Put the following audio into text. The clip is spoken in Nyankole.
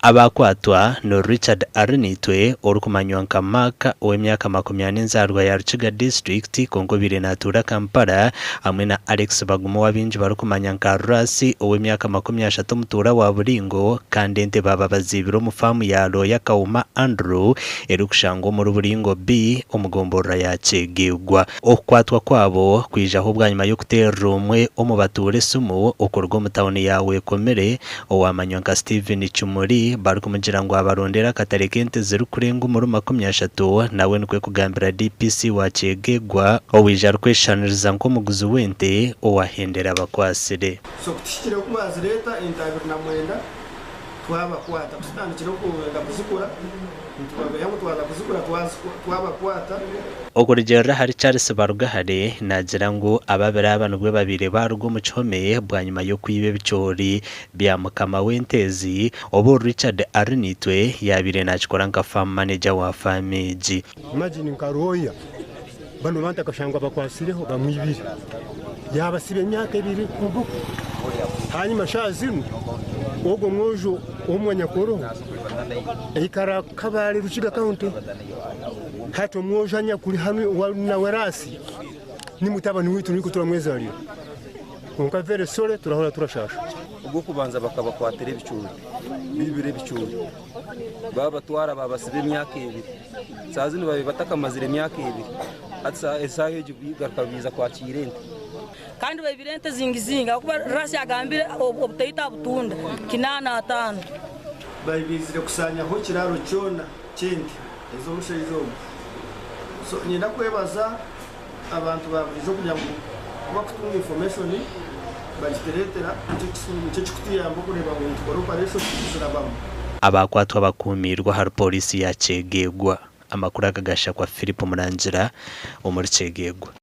Abaakwatwa ni Richard Arinaitwe orikumanywa nka Mark ow'emyaka 40 enzaarwa ya Rukiga disiturikiti kwonka obaire natuura Kampala hamwe na Alex Baguma ou abaingi barikumanya nka Ras ow'emyaka 30 omutuura wa Buringo kandi ente baaba baziibire omu faamu ya Looya Kawuma Andrew erikushangwa omuri Buringo B omu gomborora ya Kyegegwa. Okukwatwa kwabo kwijaho bwanyima y'okuteerera omwe omu batuura esimu okuruga omu tauni ya Wekomire owamanywa nka Steven Kimuli barikumugira ngu abarondere akatare k'ente zirikurenga omuri 30 nawe nikwo kugambira DPC wa Kyegegwa owaija arikweshushaniriza nk'omuguzi w'ente owahendera abakwatsire. So kutuhikire ku bazireeta ente 29 twabakwata kututandikire kwenda kuzikura nitubagaya ngu twaza kuzikura twabakwata. Okurugiirira ahari Charles Barugahare, naagira ngu ababiri aba nibwo babaire baaruga omu kihome bwanyima y'okwiba ebicoori bya mukama w'ente ezi obu Richard Arinaitwe yaabaire naakikora nka farm manager wa faamu egi. Imagine nka lawyer banu bantu akashangwa bakwasireho bamwibire yabasiba emyaka ebiri omubuku hanyuma shaaha zinu ogwo omwojo omwe anyakoroho aikara Kabale Rukiga county hati omwojo anyakuri hanu nawe Rasi ni mutabani witu nikwo turamwezarira kwonka very sorry turahura turashasha. Ogw'okubanza bakabakwatira ebicoori bibire ebicoori babatwara babasiba emyaka ebiri saaha zinu babaire batakamazire emyaka ebiri hati esaaha egi bigaruka biiza kwakiira ente. Kandi baibire ente zingizingi ahabw'okuba Rasi agambire obutaito abutunda kinaana ataano. Baizire kusaanyaho ekiraaro kyona ky'ente ez'omushaija ogu. So niinyenda kwebaza abantu ba buriijo kugira ngu ku bakutunga information bagitureetera nikyo ekikutuyamba okureeba ngu nitukora operation zirabamu. Abaakwatwa bakuumiirwe ahari Pooriisi ya Kyegegwa. Amakuru aga gashakwa Philip Murangira omuri Kyegegwa.